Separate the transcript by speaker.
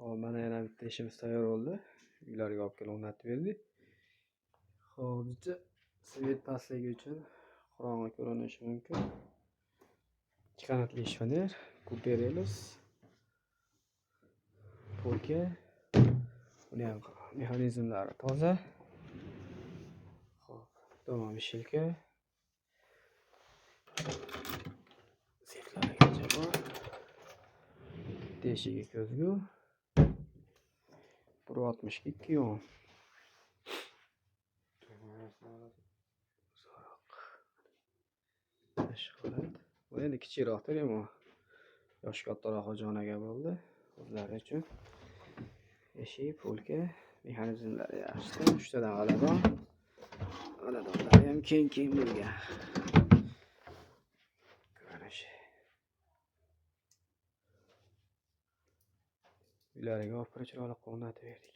Speaker 1: Hop, mana yana bitta ishimiz tayyor bo'ldi. Uylarga olib kelib o'rnatib berdik. Hozircha свет pastligi uchun qorong'i ko'rinishi mumkin. Ikki qanotli shifoner, Cooper Elos. Polka. Buni ham mexanizmlari toza. Xo'p, дымовещелка. Seflarigacha bor. Teshigi ko'zgu. 1,62 o'n. Uzoqroq. Holat. Bu endi kichikroqdir, ammo yoshi kattaroq xo'jaonaga bo'ldi. O'zlari uchun. Eshik, polka, mexanizmlari yaxshi. Uchtadan xonadon. Xonadonlari ham keng-keng bo'lgan. Ko'rinishi. Uylariga olib kirib chiroyli qilib o'rnatib berdik.